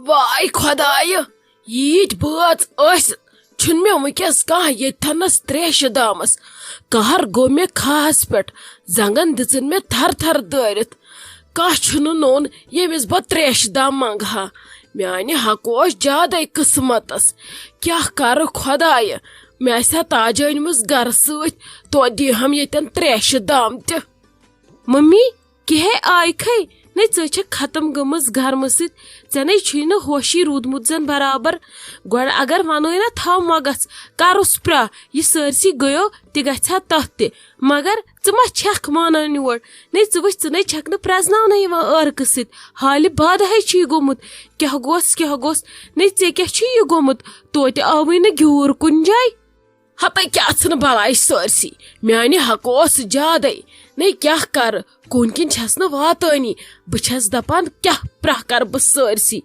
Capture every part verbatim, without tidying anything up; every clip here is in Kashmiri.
واے خۄدایہِ، ییٖتۍ بٲژ ٲسِتھ چھُنہٕ مےٚ وٕنکیٚس کانٛہہ ییٚتھنَس تریشہِ دامَس۔ قہر گوٚو مےٚ کھہَس پٮ۪ٹھ، زنٛگن دِژٕن مےٚ تھر تھر دٲرِتھ۔ کانٛہہ چھُنہٕ نوٚن ییٚمِس بہٕ تریشہِ دام منٛگہٕ ہا۔ میانہِ حقہٕ اوس زیادَے قٕسمتس۔ کیٛاہ کرٕ خۄدایہِ، مےٚ آسہِ ہا تاج أنمٕژ گرٕ سۭتۍ، توتہِ دیٖہم ییٚتٮ۪ن تریشہِ دام تہِ۔ ممی، کیٛاہ آیکھے؟ نے ژٕ چھکھ ختم گٔمٕژ گرمہٕ سۭتۍ، ژےٚ نے چھُے نہٕ ہوشی روٗدمُت زن برابر۔ گۄڈٕ اگر ونٲے نا تھاو مۄگژھ، کرُس پرٛاہ، یہِ سٲرسٕے گٔیو تہِ گژھِ ہا تتھ تہِ۔ مگر ژٕ ما چھکھ مانان یور؟ نے ژٕ وٕچھ، ژٕ نے چھکھ نہٕ پرٛزناونہٕ یِوان عٲرقہٕ سۭتۍ۔ حالہِ باد ہے چھُے گوٚمُت۔ کیٛاہ گوٚس، کیٛاہ گوٚس؟ نے ژےٚ کیٛاہ چھُے یہِ گوٚمُت؟ توتہِ آوٕے نہٕ گیوٗر کُنہِ جایہِ۔ ہتے کیٛاہ ژھٕنہٕ بلاے سٲرسٕے۔ میانہِ حقہٕ اوس زیادَے۔ نے کیٛاہ کرٕ؟ کُن کِنۍ چھَس نہٕ واتٲنی۔ بہٕ چھَس دَپان، کیٛاہ پرٛاہ کَرٕ بہٕ سٲرسٕے؟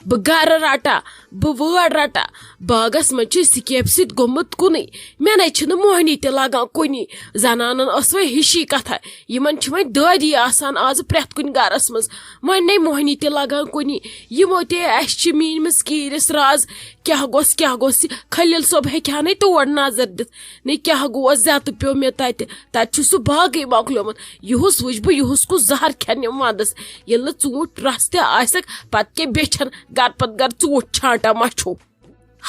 بہٕ گَرٕ رَٹا، بہٕ وٲر رَٹا۔ باغَس منٛز چھِ سِکیپہِ سۭتۍ گوٚمُت کُنُے۔ مےٚ نے چھِنہٕ موہنی تہِ لَگان کُنی۔ زَنانَن ٲس وۄنۍ ہِشی کَتھا۔ یِمَن چھِ وۄنۍ دٲدی آسان آز پرٛٮ۪تھ کُنہِ گَرَس منٛز۔ وۄنۍ نے موہنی تہِ لَگان کُنی۔ یِمو تہِ اَسہِ چھِ میٖنۍ مٕژ کیٖرِس راز۔ کیٛاہ گوٚژھ، کیٛاہ گوٚژھ؟ خلیل صٲب ہیٚکہِ ہا نے تور نظر دِتھ۔ نے کیٛاہ گوٚو، زیتہٕ پیوٚو مےٚ تَتہِ۔ تَتہِ چھُ سُہ باغٕے مۄکلیومُت۔ یِہُس وٕچھ بہٕ، یِہُس کُس زہر کھٮ۪ن یِم وَندَس۔ ییٚلہِ نہٕ ژوٗنٛٹھۍ رَس تہِ آسٮ۪کھ، پَتہٕ کیٛاہ بیٚچھَن گَرٕ پَتہٕ گَرٕ ژوٗنٛٹھۍ چھانٹا ما چھُو؟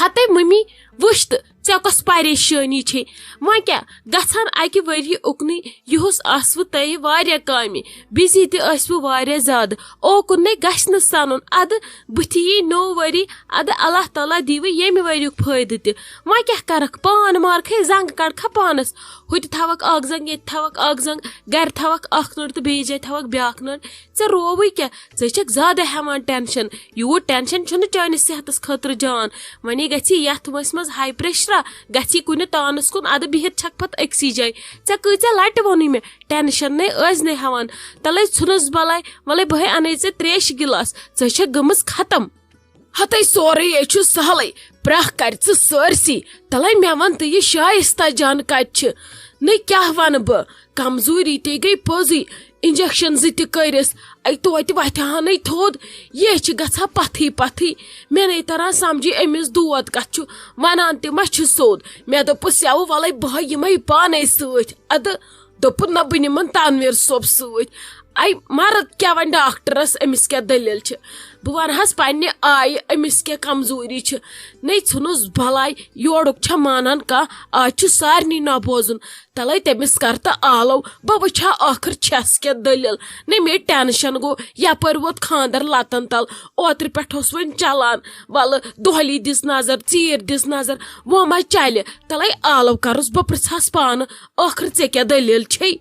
ہَتے مٔمی، وٕچھ تہٕ ژےٚ کۄس پریشٲنی چھے؟ وۄنۍ کیٛاہ، گژھان اَکہِ ؤریہِ اُکنُے، یِہُس آسوٕ تۄہہِ واریاہ کامہِ، بِزی تہِ ٲسوٕ واریاہ زیادٕ۔ اوکُن نے گژھِ نہٕ سَنُن۔ اَدٕ بٕتھِ یی نوٚو ؤری، اَدٕ اللہ تعالیٰ دیٖوٕ ییٚمہِ ؤریُک فٲیدٕ تہِ۔ وۄنۍ کیٛاہ کَرَکھ، پان مارکھٕے، زنٛگ کَڑکھا پانَس؟ ہُتہِ تھاوَکھ اَکھ زنٛگ، ییٚتہِ تھاوَکھ اَکھ زنٛگ، گَرِ تھاوَکھ اَکھ نٔر تہٕ بیٚیِس جایہِ تھاوَکھ بیٛاکھ نٔر۔ ژےٚ رووٕے کیٛاہ؟ ژٕ چھَکھ زیادٕ ہٮ۪وان ٹٮ۪نشَن۔ یوٗت ٹٮ۪نشَن چھُنہٕ چٲنِس صحتَس خٲطرٕ جان۔ وۄنۍ گژھی یَتھ وٲنٛسہِ منٛز ہاے پرٛٮ۪شرا، گژھی کُنہِ تانَس کُن، اَدٕ بِہِتھ چھَکھ پَتہٕ أکسٕے جایہِ۔ ژےٚ کۭژاہ لَٹہِ ووٚنُے مےٚ، ٹٮ۪نشَن نے ٲسۍ نے ہٮ۪وان۔ تَلَے ژھٕنُس بَلاے، وَلَے بہٕ ہے اَنَے ژےٚ ترٛیشہِ گِلاس، ژٕ چھَکھ گٔمٕژ ختم۔ ہَتَے سورُے ہے چھُ سہلٕے، پرٛاہ کَرِ ژٕ سٲرسٕے۔ تَلَے مےٚ وَن تہٕ یہِ شایِستہ جان کَتہِ چھِ؟ نَے کیٛاہ وَنہٕ بہٕ، کمزوٗری تے گٔے پوٚزٕے۔ اِنجَکشَن زٕ تہِ کٔرِس، اَے توتہِ وَتھِ ہا نَے تھوٚد۔ یہِ ہے چھِ گژھان پَتھٕے پَتھٕے۔ مےٚ نَے تَران سَمجھی أمِس دود کَتھ چھُ، وَنان تہِ ما چھِ سیوٚد۔ مےٚ دوٚپُس، یَوٕ وَلَے بہٕ ہا یِمَے پانَے سۭتۍ۔ اَدٕ دوٚپُن، نہ، بہٕ نِمَن تنویر صٲب سۭتۍ۔ اَے مرد کیٛاہ وَنہِ ڈاکٹرَس، أمِس کیٛاہ دٔلیٖل چھِ؟ بہٕ وَنہَس پنٛنہِ آیہِ أمِس کیٛاہ کمزوٗری چھِ۔ نے ژھٕنُس بَلاے، یورُک چھا مانان کانٛہہ؟ آز چھُ سارنٕے نہ بوزُن۔ تَلَے تٔمِس کَر تہٕ آلو، بہٕ وٕچھِ ہا ٲخٕر چھَس کیٛاہ دٔلیٖل۔ نے مےٚ ٹٮ۪نشَن گوٚو، یَپٲرۍ ووت خانٛدر لَتَن تَل۔ اوترٕ پٮ۪ٹھ اوس وۄنۍ چَلان، وَلہٕ دۄہلی دِژ نظر، ژیٖرۍ دِژ نظر، وۄنۍ ما چَلہِ؟ تَلَے آلو کَرُس، بہٕ پِرٛژھَس پانہٕ، ٲخٕر ژےٚ کیٛاہ دٔلیٖل چھے؟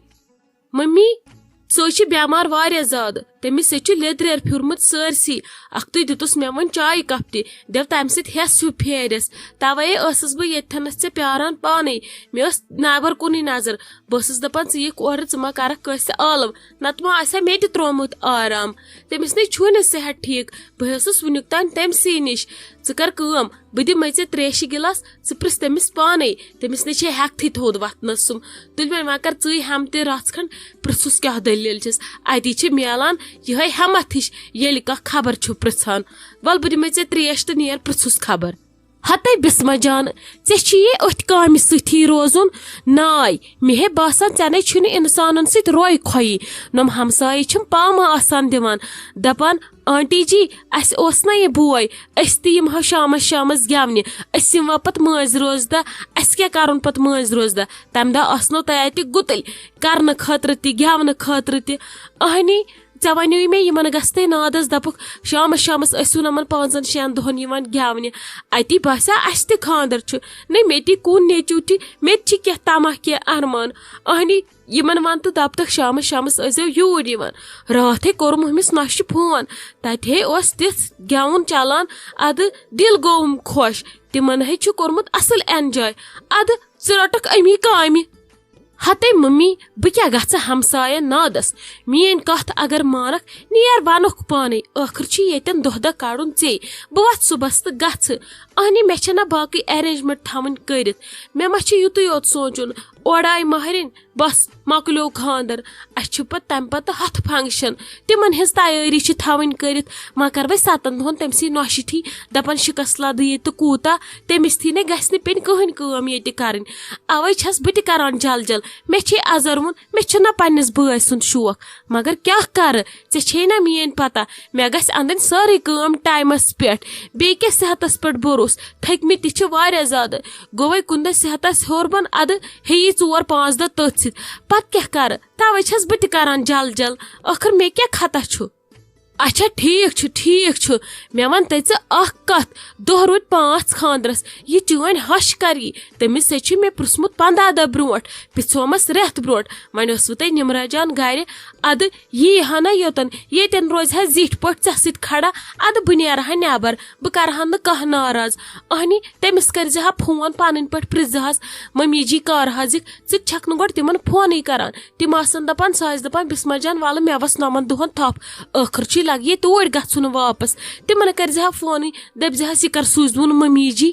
ممی، سُہ حظ چھِ بٮ۪مار واریاہ زیادٕ۔ تٔمِس حظ چھُ لیٚدریر پھیوٗرمُت سٲرسٕے۔ اَکھتُے دیُتُس مےٚ وۄنۍ چایہِ کَپ تہِ، دٮ۪و تَمہِ سۭتۍ ہٮ۪س ہیوٗ پھیرٮ۪س۔ تَوَے ٲسٕس بہٕ ییٚتھٮ۪نَس ژےٚ پیٛاران پانَے۔ مےٚ ٲس نٮ۪بَر کُنُے نظر۔ بہٕ ٲسٕس دَپان، ژٕ یِکھ اورٕ، ژٕ ما کَرَکھ کٲنٛسہِ عالم، نَتہٕ ما آسہِ ہا مےٚ تہِ ترٛوومُت آرام۔ تٔمِس نے چھُے نہٕ صحت ٹھیٖک۔ بہٕ ٲسٕس وٕنیُک تام تٔمۍ سٕے نِش۔ ژٕ کَر کٲم، بہٕ دِمَے ژےٚ ترٛیشہِ گِلاس، ژٕ پِرٛژھ تٔمِس پانَے، تٔمِس نے چھے ہٮ۪کتھٕے تھوٚد وۄتھنَس سُم۔ تُلۍ وۄنۍ، وۄنۍ کَر ژٕے ہٮ۪مہٕ تہِ رَژھ کھنٛڈ، پِرٛژھُس کیٛاہ دٔلیٖل چھِس۔ اَتی چھِ میلان یِہوٚے ہٮ۪مَتھ ہِش، ییٚلہِ کانٛہہ خبر چھُ پِرٛژھان۔ وَلہٕ بہٕ دِمَے ژےٚ ترٛیش تہٕ نیر پِرٛژھُس خبر۔ ہَتَے بِسمہ جان، ژےٚ چھِ یہِ أتھۍ کامہِ سۭتھی روزُن؟ ناے، مےٚ ہے باسان، ژےٚ نے چھُنہٕ اِنسانَن سۭتۍ روے کھۄیی۔ نۄم ہمسایہِ چھِم پامہٕ آسان دِوان، دَپان، آنٹی جی، اَسہِ اوس نہ یہِ بوے، أسۍ تہِ یِمہو شامس شامس گٮ۪ونہِ، أسۍ یِموا پتہٕ مٲنٛزِ روزدہ، اَسہِ کیٛاہ کرُن پتہٕ مٲنٛزِ روزدہ؟ تمہِ دۄہ آسنو تۄہہِ اَتہِ گُتٕلۍ کرنہٕ خٲطرٕ تہِ، گٮ۪ونہٕ خٲطرٕ تہِ۔ اہنی، ژےٚ وَنیوٕے مےٚ یِمن گژھتَے نادس، دَپُکھ شامس شامس ٲسِو نہٕ یِمن پانٛژن شٮ۪ن دۄہن یِوان گٮ۪ونہِ۔ اَتی باسیٛو اَسہِ تہِ خانٛدر چھُ، نہ مےٚ تہِ کُن نیٚچوٗ تہِ، مےٚ تہِ چھِ کینٛہہ طمع، کینٛہہ ارمان۔ اہنی، یِمن وَن تہٕ دَپتَکھ، شامَس شامَس ٲسۍزیو یوٗرۍ یِوان۔ راتھٕے کوٚرُم ہُمِس نۄشہِ فون، تَتہِ ہے اوس تِژھ گٮ۪وُن چَلان، اَدٕ دِل گوٚوُم خۄش۔ تِمن ہے چھُ کوٚرمُت اَصٕل enjoy۔ اَدٕ ژٕ رَٹَکھ اَمی کامہِ۔ ہَتے مٔمی، بہٕ کیٛاہ گژھٕ ہمسایَن نادَس؟ میٛٲنۍ کَتھ اگر مانَکھ، نیر وَنُکھ پانَے، ٲخٕر چھُ ییٚتٮ۪ن دۄہ دۄہ کَڑُن ژے۔ بہٕ وَتھٕ صُبحَس تہٕ گژھٕ۔ اَہنہِ، مےٚ چھےٚ نہ باقٕے arrangement تھاوٕنۍ کٔرِتھ۔ مےٚ ما چھُ یُتُے یوت سونٛچُن؟ اورٕ آیہِ مہرِنۍ، بس مۄکلیو خانٛدر۔ اسہِ چھِ پتہٕ تمہِ پتہٕ ہتھ function، تِمن ہٕنٛز تیٲری چھِ تھاوٕنۍ کٔرِتھ۔ وۄنۍ کرٕ بہٕ ستن دۄہن تٔمۍ سٕے نۄشہِ ٹھی، دپان شکست لدٕ ییٚتہِ کوٗتاہ، تٔمِس تھی نے گژھِ نہٕ پیٚنۍ کٕہٕنۍ کٲم ییٚتہِ کرٕنۍ۔ اوے چھس بہٕ تہِ کران جل جل، مےٚ چھے ازروُن، مےٚ چھُنہ پننِس بٲے سُنٛد شوق، مگر کیٛاہ کرٕ، ژےٚ چھے نہ میٲنۍ پتہ، مےٚ گژھِ انٕنۍ سٲرٕے کٲم ٹایمس پٮ۪ٹھ۔ بیٚیہِ کیٛاہ صحتس پٮ۪ٹھ بھروسہٕ، تھٔکۍ مٕتۍ تہِ چھِ واریاہ زیادٕ۔ گوٚوے کُنہِ دۄہ صحتس ہیوٚر بۄن، ادٕ ہیٚیی ژور پانٛژھ دۄہ تٔتھۍ سۭتۍ۔ پتہٕ کیٛاہ کرٕ؟ توے چھس بہٕ تہِ کران جل جل۔ ٲخٕر مےٚ کیٛاہ خطا چھُ؟ اچھا، ٹھیٖک چھُ، ٹھیٖک چھُ۔ مےٚ وَن تہٕ ژٕ اکھ کتھ، دۄہ روٗدۍ پانٛژھ خانٛدرس، یہِ چٲنۍ ہش کری؟ تٔمِس سۭتۍ چھُ مےٚ پرٛژھمُت پنٛداہ دۄہ برونٛٹھ، پرٛژھومس رٮ۪تھ برونٛٹھ۔ وۄنۍ ٲس وٕ تۄہہِ نِمرا جان گرِ، ادٕ یی ہا نہ یوٚتن، ییٚتٮ۪ن روزِ ہا زِٹھۍ پٲٹھۍ ژےٚ سۭتۍ کھڑا، ادٕ بہٕ نیرٕ ہا نٮ۪بر، بہٕ کرٕ ہا نہٕ کانٛہہ ناراض۔ اہنی، تٔمِس کٔرۍ زِ ہا فون، پنٕنۍ پٲٹھۍ پرٛژھ زِ ہس، ممی جی کر حظ یِکھ؟ ژٕ تہِ چھکھ نہٕ گۄڈٕ تِمن فونٕے کران۔ تِم آسن دپان، سۄ آسہِ دپان، بسمہ جان، ولہٕ مےٚ وس نۄمن دۄہن تھپھ، ٲخٕر چھُے لگہِ یہِ توٗرۍ گژھُن واپس۔ تِمن کٔرۍ زِ ہا فونٕے، دٔپۍ زِ ہس، یہِ کر سوٗزوُن ممی جی؟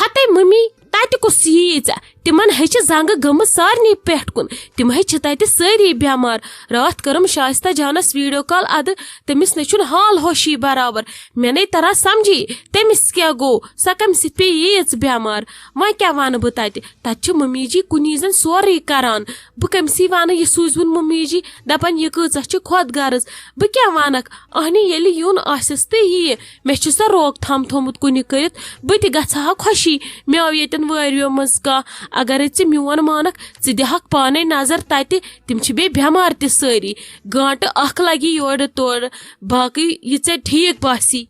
ہتے ممی، تتہِ کُس ییہِ ژےٚ؟ تِمن ہے چھِ زنگہٕ گٔمٕژ سارنٕے پٮ۪ٹھ کُن، تِم ہے چھِ تتہِ سٲری بٮ۪مار۔ راتھ کٔرٕم شایستہ جانس video call، ادٕ تٔمِس نے چھُنہٕ حال ہوشی برابر۔ مےٚ نے تران سمجھی، تٔمِس کیٛاہ گوٚو، سۄ کمہِ سۭتۍ پیٚیہِ ییٖژ بٮ۪مار؟ وۄنۍ کیٛاہ ونہٕ بہٕ تتہِ؟ تتہِ چھِ ممی جی کُنی زٔنۍ سورُے کران۔ بہٕ کٔمسٕے ونہٕ، یہِ سوٗزوُن ممی جی، دپان، یہِ کۭژاہ چھِ خۄد غرض۔ بہٕ کیٛاہ ونکھ؟ اہنہِ، ییٚلہِ یُن آسٮ۪س تہٕ یِیہِ۔ مےٚ چھُ سۄ روک تھام تھومُت کُنہِ کٔرِتھ، بہٕ تہِ گژھٕ ہا خوشی۔ مےٚ آو ییٚتٮ۪ن وٲرۍویو منٛز کانٛہہ۔ اگرے ژٕ میون مانکھ، ژٕ دِہکھ پانے نظر تتہِ، تِم چھِ بیٚیہِ بٮ۪مار تہِ سٲری۔ گٲنٛٹہٕ اکھ لگہِ یورٕ تورٕ، باقٕے یہِ ژےٚ ٹھیٖک باسی۔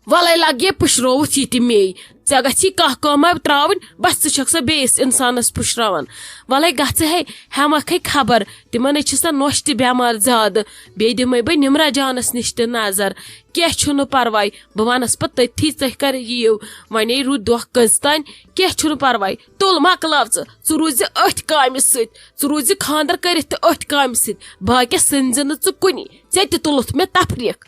ولے لگہِ پُشرووُتھ یہِ تہِ مے۔ ژےٚ گژھی کانٛہہ کٲمہ ترٛاوٕنۍ، بس ژٕ چھکھ سۄ بیٚیِس انسانس پُشراوان۔ ولے گژھٕ ہے، ہٮ۪مکھ ہے خبر، تِمن ہے چھِ سۄ نۄشہِ تہِ بٮ۪مار زیادٕ۔ بیٚیہِ دِمے بہٕ نِمرا جانس نِش تہِ نظر۔ کینٛہہ چھُنہٕ پرواے، بہٕ ونس پتہٕ تٔتھی، ژٔہۍ کر یِیِو۔ ونے روٗدۍ دۄہ کٔژ تانۍ، کینٛہہ چھُنہٕ پرواے۔ تُل مۄکلاو ژٕ، ژٕ روٗزِ أتھۍ کامہِ سۭتۍ، ژٕ روٗزِ خانٛدر کٔرِتھ تہِ أتھۍ کامہِ سۭتۍ، باقیس سٔنزِ نہٕ ژٕ کُنی، ژےٚ تہِ تُلُتھ مےٚ تفریٖق۔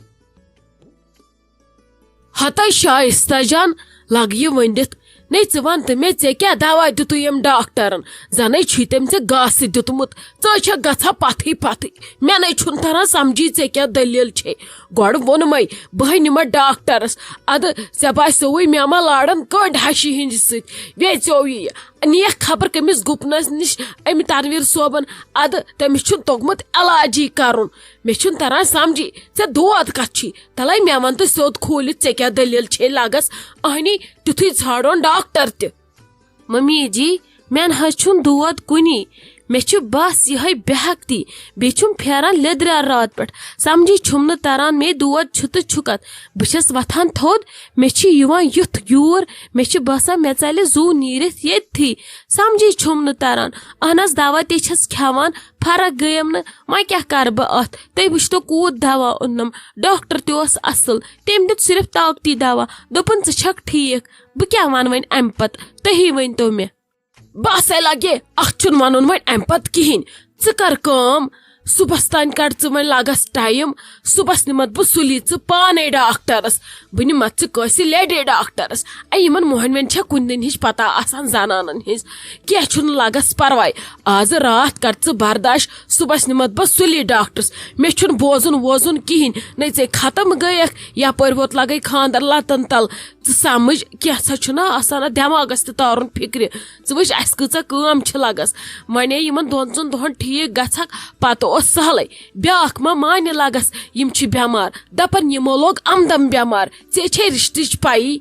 ہتے شایستہ جان، لگہٕ یہِ ؤنِتھ، نے ژٕ وَن تہٕ مےٚ، ژےٚ کیٛاہ دوا دیُتُے یِم ڈاکٹرن؟ زَنَے چھُے تٔمۍ ژےٚ گاسہٕ دیُتمُت، ژٕ چھَکھ گژھان پتھٕے پتھٕے۔ مےٚ نے چھُنہٕ تران سمجھی ژےٚ کیٛاہ دٔلیٖل چھے۔ گۄڈٕ ووٚنمَے، بہٕ ہے نِمَتھ ڈاکٹرس، اَدٕ ژےٚ باسیووُے مےٚ ما لارن کٔنٛڈۍ ہشہِ ہِنٛدِ سۭتۍ؟ ویژیو یہِ، نِیَکھ خبر کٔمِس گُپنس نِش، أمۍ تنویر صٲبن، اَدٕ تٔمِس چھُنہٕ توٚگمُت علاجی کرُن۔ مےٚ چھُنہٕ تران سمجھی، ژےٚ دود کتھ چھی؟ تلے مےٚ ون تہٕ سیوٚد کھوٗلِتھ، ژےٚ کیٛاہ دٔلیٖل چھے لگس؟ اہنی، تیُتھُے ژھانڈون ڈاکٹر تہِ۔ ممی جی، مےٚ نہ حظ چھُنہٕ دود کُنی، مےٚ چھُ بس یِہے بے ہٮ۪کتی، بیٚیہِ چھُم پھیران لیٚدریٛار راتہٕ پٮ۪ٹھ۔ سمجھی چھُم نہٕ تران، مے دود چھُ تہٕ چھُ کتھ۔ بہٕ چھَس وۄتھان تھوٚد، مےٚ چھِ یِوان یُتھ یوٗر، مےٚ چھُ باسان مےٚ ژلہِ زُو نیٖرِتھ ییٚتتھٕے۔ سمجھی چھُم نہٕ تران۔ اہن حظ، دوا تہِ چھَس کھٮ۪وان، فرق گٔیم نہٕ، وۄنۍ کیٛاہ کرٕ بہٕ اتھ؟ تُہۍ وٕچھتو کوٗت دوا اوٚنُم، ڈاکٹر تہِ اوس اصل، تٔمۍ دیُت صرف طاقتی دوا، دوٚپُن، "ژٕ چھکھ ٹھیٖک۔" بہٕ کیٛاہ ونہٕ وۄنۍ امہِ پتہٕ؟ تُہی ؤنۍتو مےٚ۔ بس ہے لگے، اتھ چھُنہٕ ونُن وۄنۍ امہِ پتہٕ کِہیٖنۍ۔ ژٕ کر کٲم، صُبحس تانۍ کڑ ژٕ وۄنۍ لگس ٹایم، صُبحس نِمتھ بہٕ سُلی ژٕ پانے ڈاکٹرس، بہٕ نِمتھ ژٕ کٲنٛسہِ لیڈی ڈاکٹرس۔ اے، یِمن موہنوٮ۪ن چھےٚ کُنہِ دِنہٕ ہِش پتہ آسان زنانن ہِنٛز۔ کینٛہہ چھُنہٕ، لگس پرواے، آزٕ راتھ کر ژٕ برداش، صُبحس نِمتھ بہٕ سُلی ڈاکٹرس۔ مےٚ چھُنہٕ بوزُن ووزُن کِہیٖنۍ، نے ژے ختم گٔیکھ، یپٲرۍ ووت لگے خانٛدر لتن تل۔ ژٕ سمجھ، کینٛژھا چھُنہ آسان اتھ دٮ۪ماغس تہِ تارُن فکرِ۔ ژٕ وٕچھ، اسہِ کۭژاہ کٲم چھِ لگس۔ ونے یِمن دۄن ژۄن دۄہن ٹھیٖک گژھکھ، پتہٕ اوس سہلے۔ بیاکھ ما مانہِ لگس، یِم چھِ بٮ۪مار، دپن یِمو لوگ امدم بٮ۪مار۔ ژےٚ چھے رشتٕچ پَیی۔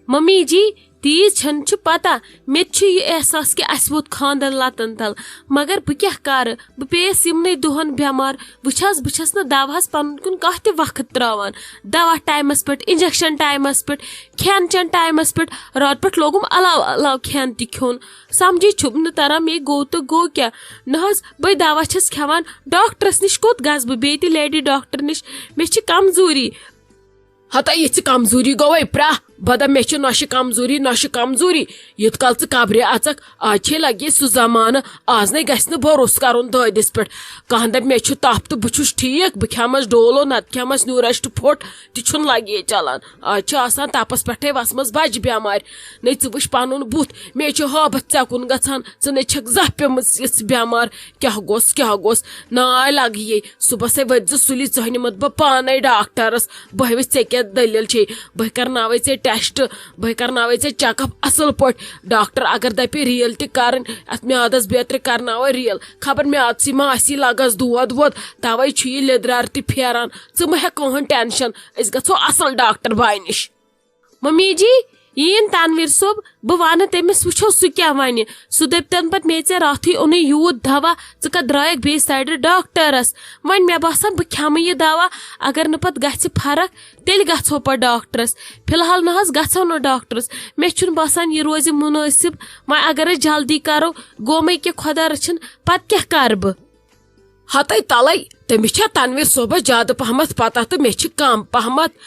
ممی جی، تیٖژ چھَنہٕ چھِ پتہ، مےٚ تہِ چھُ یہِ احساس کہِ اسہِ ووت خانٛدر لتن تل، مگر بہٕ کیٛاہ کرٕ؟ بہٕ پیٚیَس یِمنٕے دۄہن بٮ۪مار۔ وٕچھ حظ، بہٕ چھَس نہٕ دوہَس پنُن کُن کانٛہہ تہِ وقت تراوان۔ دوا ٹایمس پٮ۪ٹھ، انجیکشن ٹایمس پٮ۪ٹھ، کھٮ۪ن چٮ۪ن ٹایمس پٮ۪ٹھ، راتہٕ پٮ۪ٹھ لوگُم علاوٕ علاوٕ کھٮ۪ن تہِ کھیوٚن۔ سمجھی چھُم نہٕ تران، مے گوٚو تہٕ گوٚو کیٛاہ؟ نہ حظ، بٔے دوا چھَس کھٮ۪وان، ڈاکٹرس نِش کوٚت گژھٕ بہٕ؟ بیٚیہِ تہِ لیڈی ڈاکٹر نِش، مےٚ چھِ کمزوری۔ ہتا یہِ ژٕ کمزوری گوٚوے پرٛاہ، بہٕ دَپہٕ، مےٚ چھِ نۄشہِ کمزوری، نۄشہِ کمزوری۔ یوٗت کال ژٕ قبرِ اژکھ، آز چھے لگی سُہ زمانہٕ، آز نے گژھِ نہٕ بھروسہٕ کرُن دٲدِس پٮ۪ٹھ۔ کانٛہہ دَپہِ، مےٚ چھُ تپھ تہٕ بہٕ چھُس ٹھیٖک، بہٕ کھٮ۪مس ڈولو، نتہٕ کھٮ۪مس نیوٗرسٹ پھوٚٹ، تہِ چھُنہٕ لگی چلان۔ آز چھِ آسان تپس پٮ۪ٹھے وسمژ بجہِ بٮ۪مارِ۔ نے ژٕ وٕچھ پنُن بُتھ، مے چھُ ہٲبتھ ژےٚ کُن گژھان، ژٕ نے چھکھ زانٛہہ پیٚمٕژ یِژھ بٮ۪مار۔ کیٛاہ گوٚژھ، کیٛاہ گوٚژھ؟ ناے لگہِ یے۔ صُبحسے وٲتۍ زِ سُلہِ، ژٕ نِمتھ بہٕ پانے ڈاکٹرس۔ بہٕ ہاوس ژےٚ کیٛاہ دٔلیٖل چھے، بہٕ کرناوے ژےٚ ٹیسٹ، بہٕ کرناوے ژےٚ چیک اپ اصل پٲٹھۍ۔ ڈاکٹر اگر دپہِ ریل تہِ کرٕنۍ، اتھ میادس بیترِ کرناوے ریل۔ خبر میادسٕے ما آسی لگس دود وود، توے چھُ یہِ لیٚدرار تہِ پھیران۔ ژٕ مہ ہےٚ کٕہٕنۍ ٹینشن، أسۍ گژھو اصل ڈاکٹر باے نِش۔ ممی جی، یِیِن تنویر صٲب، بہٕ ونہٕ تٔمِس، وٕچھو سُہ کیٛاہ ونہِ۔ سُہ دٔپتن پتہٕ، مے ژےٚ راتھٕے اوٚنُے یوٗت دوا، ژٕ کتھ درٛایکھ بیٚیہِ سایڈٕ ڈاکٹرس؟ وۄنۍ مےٚ باسان بہٕ کھٮ۪مہٕ یہِ دوا، اگر نہٕ پتہٕ گژھِ فرق، تیٚلہِ گژھو پتہٕ ڈاکٹرس۔ فی الحال نہ حظ گژھو نہٕ ڈاکٹرس، مےٚ چھُنہٕ باسان یہِ روزِ مُنٲسِب۔ وۄنۍ اگر أسۍ جلدی کرو، گوٚمے کہِ خۄدا رٔچھِن، پتہٕ کیٛاہ کرٕ بہٕ؟ ہتے تلے، تٔمِس چھا تنویر صٲبس زیادٕ پہمتھ پتہ تہٕ مےٚ چھِ کم پہمتھ۔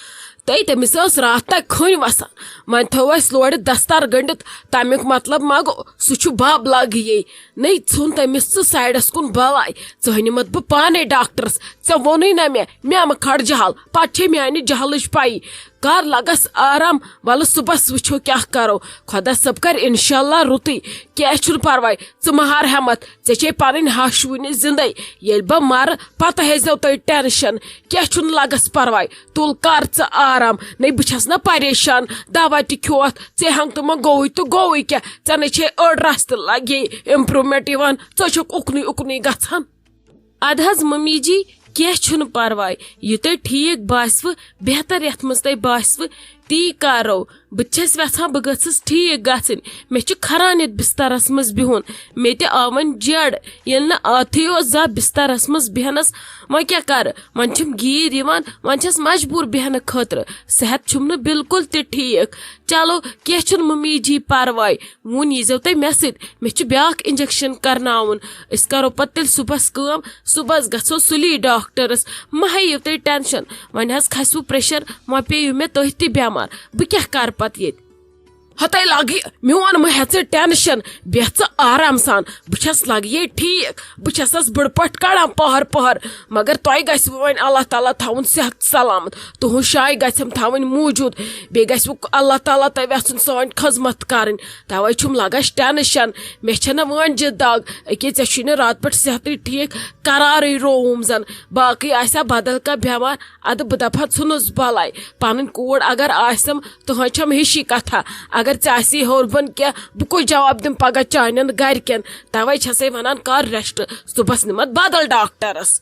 تہٕ تٔمِس ٲس راتھ تہ کھٔنۍ وسان۔ وۄنۍ تھوو اسہِ لورِ دستار گٔنڈِتھ، تمیُک مطلب ما گوٚو سُہ چھُ بب لگہٕ یے۔ نے ژھُن تٔمِس ژٕ سایڈس کُن بلاے، ژٕ نِمتھ بہٕ پانے ڈاکٹرس۔ ژےٚ ووٚنُے نہ مےٚ، مےٚ مہ کھڑ جہل، پتہٕ چھے میانہِ جہلٕچ پیی۔ کر لگس آرام، ولہٕ صُبحس وٕچھو کیٛاہ کرو۔ خۄدا صٲب کرِ انشاءاللہ رُتُے، کینٛہہ چھُنہٕ پرواے۔ ژٕ مہ ہار ہٮ۪متھ، ژےٚ چھے پنٕنۍ ہش وُنہِ زندے۔ ییٚلہِ بہٕ مرٕ، پتہٕ ہیزیو تُہۍ ٹینشن۔ کینٛہہ چھُنہٕ لگس پرواے، تُل کر ژٕ آرام۔ نے بہٕ چھس نہ پریشان، دوا تہِ کھیوتھ، ژےٚ ہنگ تہٕ منٛگ گوٚوُے تہٕ گوٚوُے کیٛاہ؟ ژےٚ نے چھے أڑ رژھ تہِ لگے امپرومنٹ یِوان، ژٕ چھکھ اُکنُے اُکنُے گژھان۔ ادٕ حظ ممی جی، کینٛہہ چھُنہٕ پرواے، یہِ تۄہہِ ٹھیٖک باسوٕ، بہتر یتھ منٛز تۄہہِ باسوٕ، تی کرو۔ بہٕ تہِ چھَس یژھان بہٕ گٔژھٕس ٹھیٖک گژھٕنۍ۔ مےٚ چھُ کھران یتھ بسترس منٛز بِہُن۔ مےٚ تہِ آو وۄنۍ جیڑ، ییٚلہِ نہٕ عادتھٕے اوس زانٛہہ بسترس منٛز بیہنس۔ وۄنۍ کیٛاہ کرٕ؟ وۄنۍ چھِم گیٖر یِوان، وۄنۍ چھَس مجبوٗر بیہنہٕ خٲطرٕ۔ صحت چھُم نہٕ بالکل تہِ ٹھیٖک۔ چلو، کینٛہہ چھُنہٕ ممی جی پرواے۔ وُنۍ ییٖزیو تُہۍ مےٚ سۭتۍ، مےٚ چھُ بیٛاکھ انجیکشن کرناوُن۔ أسۍ کرو پتہٕ تیٚلہِ صُبحس کٲم، صُبحس گژھو سُلی ڈاکٹرس۔ مہ ہیٚیِو تُہۍ ٹینشن، وۄنۍ حظ کھسوٕ پریشر، وۄنۍ پیٚیِو مےٚ تُہۍ تہِ بٮ۪مار۔ بہٕ کیٛاہ کرٕ پتہٕ ییٚتہِ؟ ہتے لگہِ میون مہ ہےٚ ژٕ ٹینشن، بیٚہہ ژٕ آرام سان۔ بہٕ چھَس لگہِ یے ٹھیٖک، بہٕ چھَسس بٕڑٕ پٲٹھۍ کڑان پہر پہر۔ مگر تۄہہِ گژھِوٕ وۄنۍ اللہ تعالیٰ تھاوُن صحت سلامت، تُہنٛز شاے گژھٮ۪م تھاوٕنۍ موٗجوٗد، بیٚیہِ گژھِوٕ اللہ تعالیٰ تۄہہِ وٮ۪ژھُن سٲنۍ خدمت کرٕنۍ۔ توے چھُم لگان ٹینشن، مےٚ چھنہٕ وٲنجہِ دگ۔ أکے ژےٚ چھُے نہٕ راتہٕ پٮ۪ٹھ صحتٕے ٹھیٖک، قرارٕے رووُم زن۔ باقٕے آسہِ ہا بدل کانٛہہ بٮ۪مار، ادٕ بہٕ دپہٕ ہا ژھُنُس بلاے۔ پنٕنۍ کوٗر اگر آسٮ۪م، تہنٛز چھم ہِشی کتھا۔ اگر ژےٚ آسی ہیوٚر بۄن کینٛہہ، بہٕ کُس جواب دِمہٕ پگاہ چانٮ۪ن گرِکٮ۪ن؟ توے چھسے ونان، کر ریسٹ، صُبحس نِمتھ بدل ڈاکٹرس۔